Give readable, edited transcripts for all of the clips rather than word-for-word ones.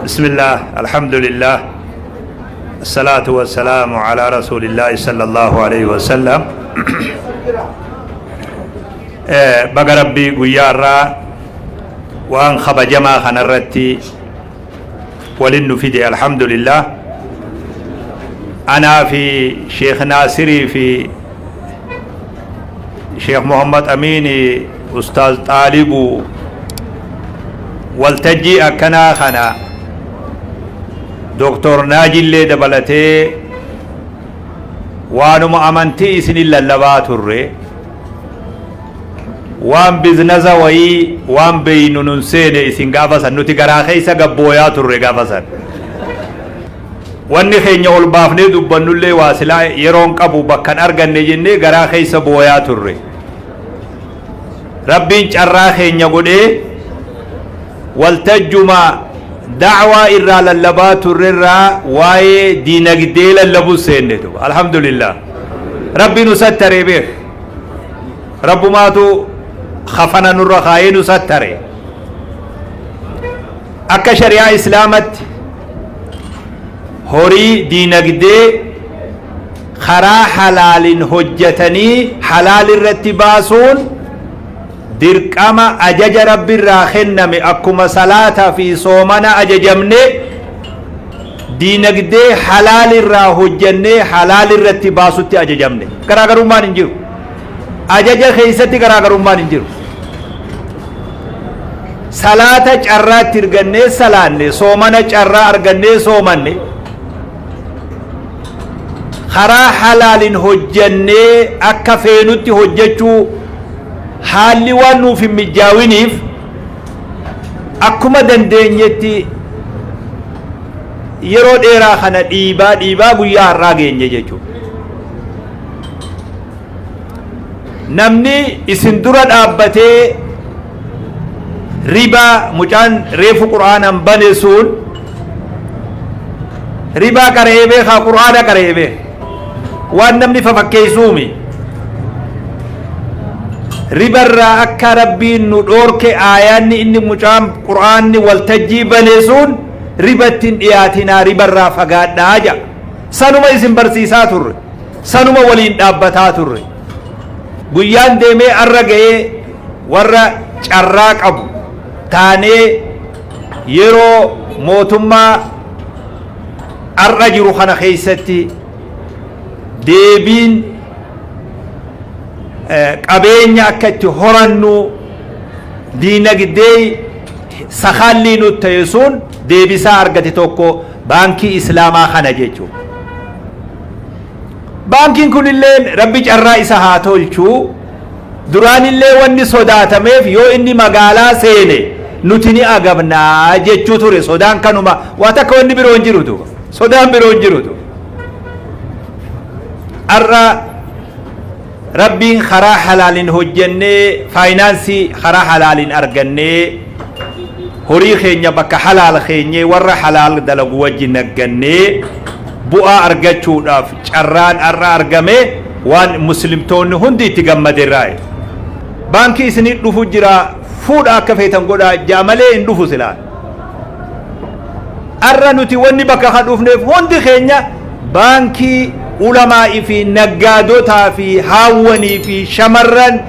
بسم الله، الحمد لله، الصلاة والسلام على رسول الله صلى الله عليه وسلم. Baga Rabbii guyyaa irraa waan kabajamaa kanarratti walin nu fide. Alhamdulillah, anaa fi Sheekh Naasirii fi Sheekh Muhammad Amiini, Ustaaz Xaalibu, waltajjii akkanaa kana Doktor Naajillee dabalatee waanuma amantii isinin lallabaa turre. Waan biznasa wayii waan beeynu nun seene. Isin gaafa san nuti garaa keessa gabbooyaa turre. Gaafa san wanni keenya ol baafnee dubbannullee waa silaa yeroon qabu bakkan arganne jennee garaa keessa booyaa turre. Rabbiin carraa keenya godhee waltajjuma da'waa irraa lallabaa turrerraa waa'ee diinagdee lallabuu seenne duba. Alhamdulillah, Rabbi nu sattaree beek. Rabbumaatu kafana nurra kaayee nu sattare. Akka shari'aa Islaamatti horii diinagdee karaa halaalin hojjetanii halaal irratti baasuun dirqama ajaja Rabbi irraa kenname. Akkuma salaataa fi soomana ajajamne, diinagdee halaal irraa hojjennee halaal irratti baasutti ajajamne. Garaagarummaan hin jiru. Ajaja keessatti garaagarummaan hin jiru. Salaata carraatti argannee salaanne, soomana carraa argannee soomanne, karaa halaalin hojjennee akka feenutti hojjechuu haalli waan nuuf hin mijaawiniif, akkuma dandeenyetti yeroo dheeraa kana dhiibaa dhiibaa guyyaa har'aa geenye jechuudha. Namni isin dura dhaabbatee ribaa, mucaan reefu Qur'aanaan bane sun ribaa qara'ee beekaa? Qur'aana qara'ee beeka. Waan namni fafakkeessuumi. Ribarraa akka Rabbiin nu dhoorke aayaanni inni mucaan Qur'aanni waltajjii bane sun ribatti hin dhiyaatinaa, ribarraa fagaadhaa jedha. Sanuma isin barsiisaa turre. Sanuma waliin dhaabbataa turre. Guyyaan deemee arra ga'ee warra carraa qabu taanee yeroo mootummaa arra jiru kana keessatti deebiin qabeenya akka itti horannu diinagdee sakaallii nutti ta'e sun deebisaa argate tokko baankii Islaamaa kana jechuudha. Baankiin kunillee Rabbi carraa isa haa tolchuu. Duraanillee wanni sodaatameef yoo inni magaalaa seene nuti ni agabnaa jechuu ture. Sodaan kanuma, waa takka wanni biroo hin jirutu, sodaan biroo hin jirutu. Har'a Rabbiin karaa halaalin hojjennee, faayinaansii karaa halaalin argannee, horii keenya bakka halaal keenyee warra halaal dalagu wajjin naggannee bu'aa argachuudhaaf carraan har'a argame waan Muslimtoonni hundi itti gammaderraa. Baankii isinii dhufu jira, fuudha, akka feetan godhaa jaa malee hin dhufu silaa. Har'a nuti wanni bakka kan dhufneef hundi keenya baankii ulamaa'ii fi naggaadotaa fi haawwanii fi shamarran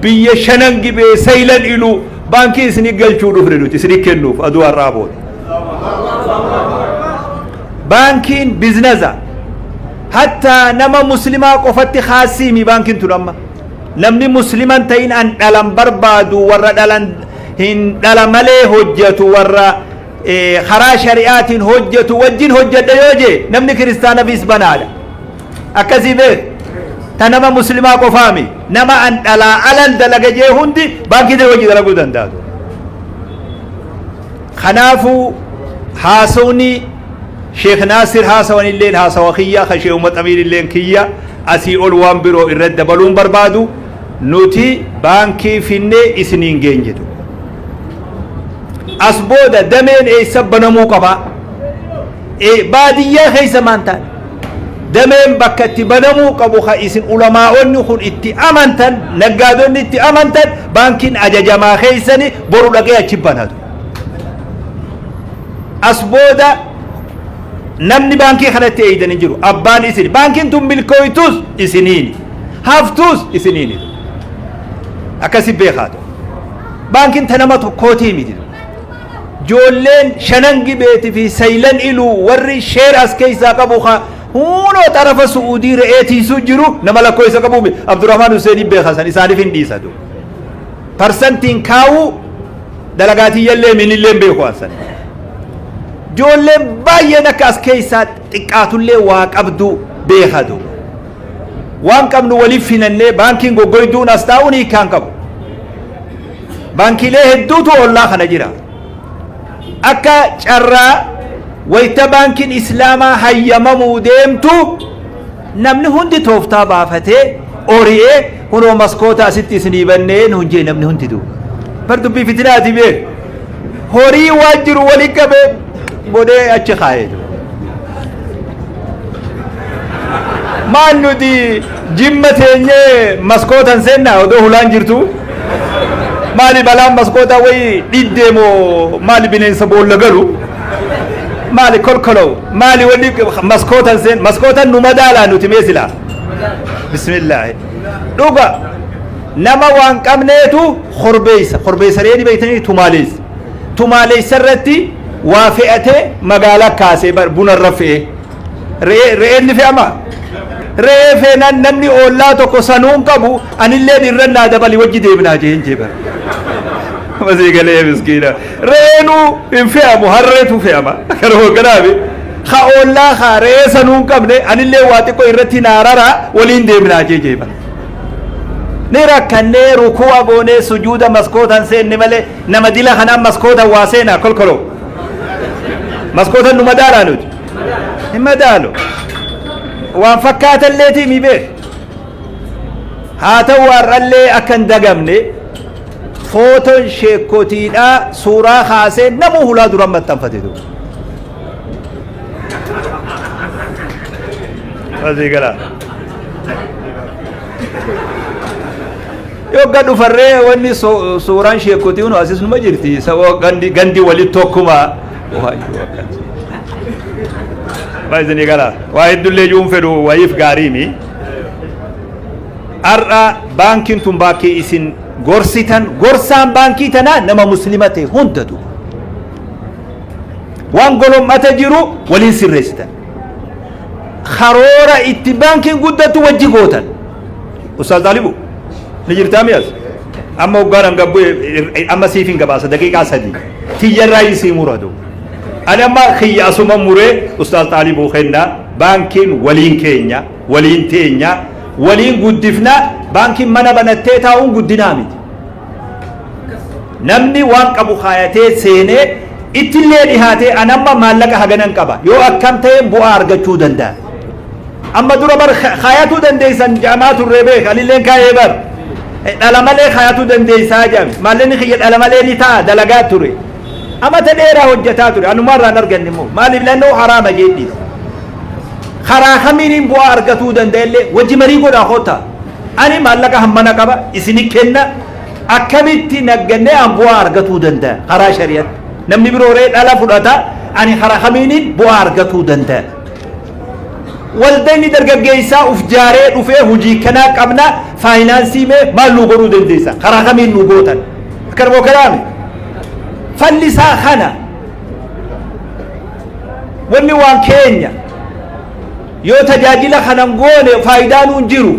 biyya Shanan Gibee Saylan Iluu baankii isinii galchuu dhufne nuti isinii kennuuf aduu har'aa booda. Baankiin biznasa hatta nama Muslimaa qofatti kaasiimi. Baankiin tun amma namni Musliman ta'in an dhalan barbaadu, warra dhalan hin dhala malee hojjetu, warra karaa shari'aatiin hojjetu wajjin hojjedha yoo jee, namni kiristaanaafis banaadha. Akkasii beek, ta nama Muslimaa qofaami. Nama an dhalaa alan dalaga jee hundi baankii ta'e wajji dalaguu danda'atu. Kanaafuu haasawni Sheekh Naasir haasawan illeen haasawa kiyya, ka Sheekh Umar Amiin illeen kiyya. Asii ol waan biroo irratti dabaluun barbaadu, nuti baankii finnee isiniin geenyetu. As booda dameen eessa banamuu qaba? Baadiyyaa keessa maan taane dameen bakka itti banamuu qabu, ka isin ulamaa'onni kun itti amantan, naggaadonni itti amantan, baankiin ajajamaa keessani boru dhaqee achi banatu. As booda namni baankii kanatti eeydan hin jiru. Abbaan isin. Baankiin tun milkooytus isiniini. Haftus isiniini. Akkasi beekaa ta'u. Baankiin ta nama tokkootii miti. Joolleen shanan gibeeti fi saylan iluu warri sheer as keessaa qabu ka hunoo xarafa Su'uudii re'ee tiisuu jiru nama lakkoofsa qabu miti. Abdurrahmaan Huseenii beeka san isaaniif hin dhiisatu. Parsantiin kaawuu dalagaa tiyyallee minillee hin beeku ansan. Joolleen baay'een akka as keessaa xiqqaatullee waa qabdu beekatu. Waan qabnu waliif finannee baankiin goggoyduun as taa'uun hiikkaan qabu. Baankiilee hedduutu ollaa kana jira. Akka carraa wayita baankiin Islaamaa hayyamamuu deemtu namni hundi tooftaa baafatee ori'ee kunoo maskoota asitti isinii bannee nuun jee namni hundi duuba. Bar dubbii fitinaati beek. Horii waan jiru waliin qabee godhee achi kaa'ee jiru. Maal nuti jimma teenyee maskootan seennaa odoo hulaan jirtu? Maali balaan maskootaa wayi dhiddee moo maali bineensa boolla galu? Maali kolkolow? Maali wanni maskootan seen maskootan nu madaalaa nuti mee silaa? Bismillaahi. Dhuga nama waan qabneetu korbeessa. Korbeessa reeni beektanii tumaaleessa. Tumaaleessa irratti waa fe'atee magaalaa kaasee bar buna irra fe'ee. Re'ee re'een ni fe'ama. Re'ee feenaan namni oollaa tokko sanuun qabu anilleen irra naa dabali wajji deemnaa jeen jee bar. Masii galee miskiina. Re'eenuu hin fe'amu harreetu fe'ama. Kana hoogganaafi. Ka oollaa ka re'ee sanuun qabne anillee waa xiqqoo irratti naa raraa waliin deemnaa jee jee bar. Ni rakkannee ruku'a goonee sujuuda maskootan seenne malee nama dila kanaan maskootan waa seenaa kolkoloo. Maskootan nu madaalaa nuti. Hin madaalu. Waan fakkaatalleetii mi beek. Haa ta'u har'allee akka hin dagamne footoon sheekkotiidhaa suuraa kaasee namuu hulaa duran maxxanfate duuba. Asii galaa. Yogga dhufarree wanni suuraan sheekkotii kun asis numa jirti. Sababa gandi gandi walitti tokkuma. Waayyuu akkas. Isinii gala. Waa hedduullee juun fedhu wayiif gaariimi. Har'a baankiin tun baankii isin gorsitan gorsaan baankii tanaa nama muslima ta'e hundatu. Waan golom'ata jiru waliin sirreessitan. Karoora itti baankiin guddattu wajji gootan. Ustaaz Xaalibu ni jirtaa mi'as? Amma hoggaan hanga bu'e amma siif hin gabaasa daqiiqaa 3. Tiyyarraa isii muradu. Ani amma kiyya asuma muree Ustaaz Xaalibuu kenna baankiin waliin keenya waliin teenya waliin guddifna baankiin mana banattee taa'uun guddinaa miti. Namni waan qabu kaayatee seenee ittillee dhihaatee an amma maallaqa haganan qaba yoo akkam ta'een bu'aa argachuu danda'a. Amma dura bar kaayatuu dandeessan jedhamaa turre beek anilleen kaayee bar dhala malee kaayatuu dandeessaa jedhame maallaqni kiyya dhala malee ni ta'a dalagaa ture. Amata dheeraa hojjetaa ture anumaa irraan arganne immoo maaliif lannoo haraama jeedhiis. Karaa kamiiniin bu'aa argatuu danda'ellee wajji marii godhaa koottaa. Ani maallaqa hammana qaba isini kenna akkamitti naggannee an bu'aa argatuu danda'a karaa shari'atti. Namni biroo ree dhala fudhata ani karaa kamiiniin bu'aa argatuu danda'a. Waldayni dargaggeessaa uf jaaree dhufee hojii kanaa qabna faayinaansii mee maal nuu godhuu dandeessa karaa kamiin nuu gootan. Akkana moo kanaami? Falli isaa kana. Wanni waan keenya yoo tajaajila kanan goone faayidaa nuun jiru.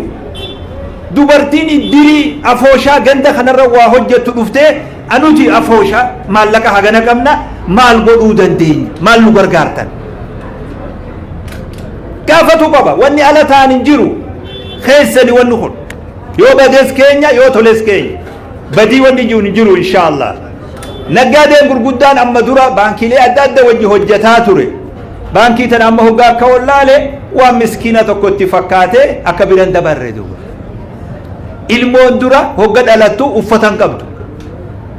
Dubartiin iddirii afooshaa ganda kanarra waa hojjettu dhuftee anuti afooshaa maallaqa hagana qabna maal godhuu dandeenya maal nu gargaartan. Gaafatu qaba wanni ala ta'an hin jiru keessani wanni kun yoo badees keenya yoo toles keenya badii wanni jiru hin jiru inshaallah. Naggaadeen gurguddaan amma dura baankiilee adda adda wajji hojjetaa ture. Baankii tana amma hoggaa akka wallaale waan miskiina tokko itti fakkaatee akka biran dabarre duuba. Ilmoon dura hogga dhalattu uffata hin qabdu.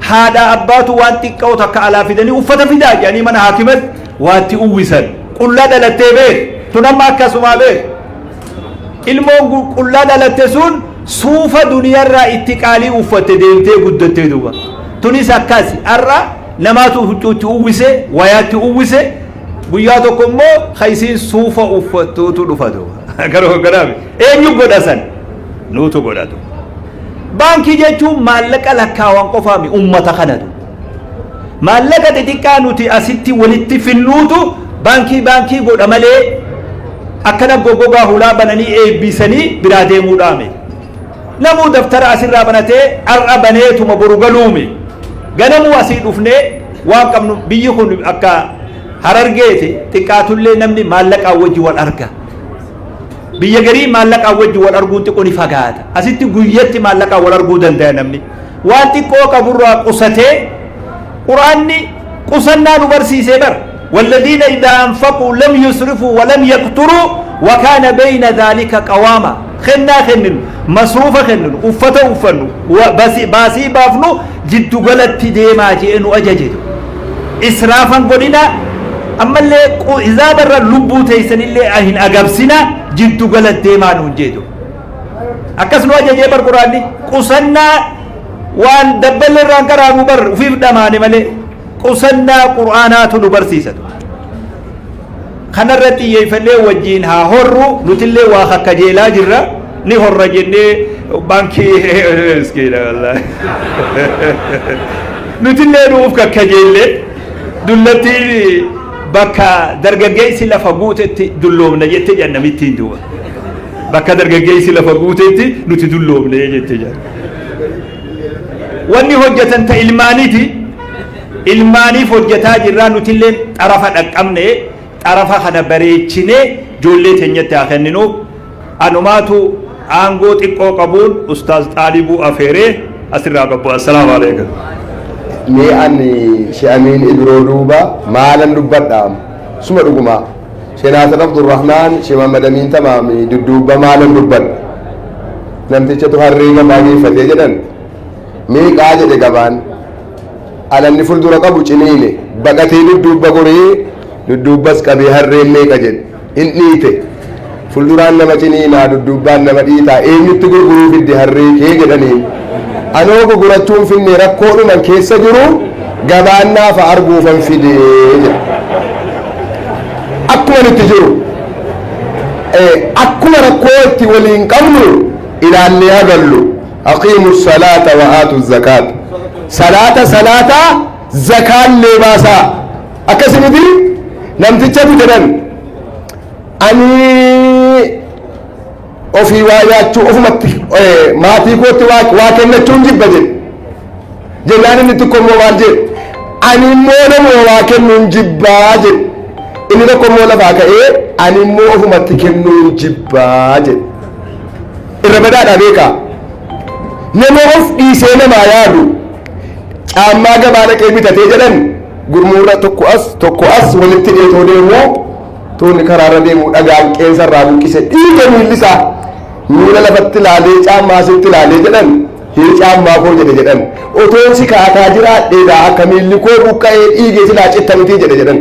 Haadha abbaatu waan xiqqoo takka alaa fidanii uffata fidaa jedhanii mana haakimatti waa itti uwwisan. Qullaa dhalattee beek. Tun amma akkasumaa beek. Ilmoon qullaa dhalatte sun suufa duniyarraa itti qaalii uffatte deemtee guddattee duuba. Tunis akkasi. Har'a Namaatu huccuutti uwwise, wayaatti uwwise. Guyyaa tokko immoo ka isiin suufa uffattuutu dhufatu. Garuu kanaaf eenyu godha san? Nuutu godhatu. Baankii jechuun maallaqa lakkaawan qofaami, ummata kanatu. Maallaqa xixiqqaa nuti asitti walitti finnuutu baankii baankii godha malee, akkana goggogaa hulaa bananii eebbisanii biraa deemuudhaame. Namuu daftara asirraa banatee har'a baneetuma boru galuumi. Ganamuu asii dhufnee waan qabnu, biyyi kun akka Harargeeti xiqqaatullee namni maallaqaa wajji wal arga. Biyya garii maallaqaa wajji wal arguun xiqqoo ni fagaata. Asitti guyyatti maallaqaa wal arguu danda'a namni. Waan xiqqoo qaburraa qusatee, Quraanni qusannaa nu barsiisee bar. والذين إذا أنفقوا لم يسرفوا ولم يقتروا وكان بين ذلك قواما. Kennaa kenninu, masruufa kenninu, uffata uffannu, baasii baafnu jiddu galatti deemaa jee nu ajaje. Israafan godhina, ammallee hizaabarra lubbuu teessanillee hin agabsina, jiddu galatti deemaa nuun jedhu. Akkas nu ajajee bar Quraanni. Qusannaa waan dabballi irraan qaraanu bar ufiif dhamaane malee, qusannaa Qur'aanaatu nu barsiisatu. Kanarratti xiyyeeffannee wajjiin haa horru. Nutillee waa kakkajeelaa jirra, ni horra jennee baankii miskiina wallaahi. Nutillee nuuf kakkajeellee dullattiin bakka dargaggeessi lafa guutetti dulloomna jette jedhan namittiin duuba. Bakka dargaggeessi lafa guutetti nuti dulloomne jette jedhan. Wanni hojjetan ta ilmaaniiti. Ilmaaniif hojjetaa jirraa, nutillee xarafa dhaqqabne, xarafa kana bareechinee ijoollee teenyatti haa kenninu. Anumaatu aangoo xiqqoo qabuun Ustaaz Xaalibuu afeeree asirraa qabbu. Assalaamu alaikum. Mee ani She'amiin Ibroo duuba maalan dubbadha? Suma dhuguma Shee Naasir Abdurrahmaan, Shee Muhammad Amiin Tamaami dudduubba maalan dubbadha? Namtichatu harree gabaa geeffatee jedhan. Meeqaa jedhe gabaan. Alanni fuuldura qabu ciniine, baqatee dudduubba goree, dudduubbas qabee, harreen meeqa jedhe. Hin dhiite. Fuulduraan nama ciniinaa, dudduubbaan nama dhiitaa, eenyutti gurguruu fidde harree kee jedhaniin. Anoo gurgurachuun finne, rakkoodhuman keessa jiru gabaan naafa arguufan fide jedha. Akkuma nutti jiru, akkuma rakkoo itti waliin qabnu ilaallee hagallu. أقيموا الصلاة وآتوا الزكاة. Salaata salaataa, zakaallee baasaa. Akkasimiti namtichatu jedhan, ani ofii waa nyaachuu, ofumatti maatii kootti waa kennachuun jibba jedhe. Jennaan inni tokko immoo maal jedhe? Ani immoo nama waa kennuun jibbaa jedhe. Inni tokko immoo lafaa ka'ee, ani immoo ofumatti kennuun jibbaa jedhe. Irra badaadha beekaa. Nama of dhiisee namaa yaadu. Caammaa gabaa dhaqee bitatee jedhan, gurmuurra tokko as, tokko as walitti dheetoo deemuu, tuunni karaarra deemu dhagaan qeensa irraa buqqise, dhiiga miilli isaa. Miila lafatti ilaalee, caammaa asitti ilaalee jedhan, hii caammaa koo jedhe jedhan. Otoon si kaataa jiraadheedha, akka miilli koo buqqa'ee dhiigee silaa citta miti jedhe jedhan.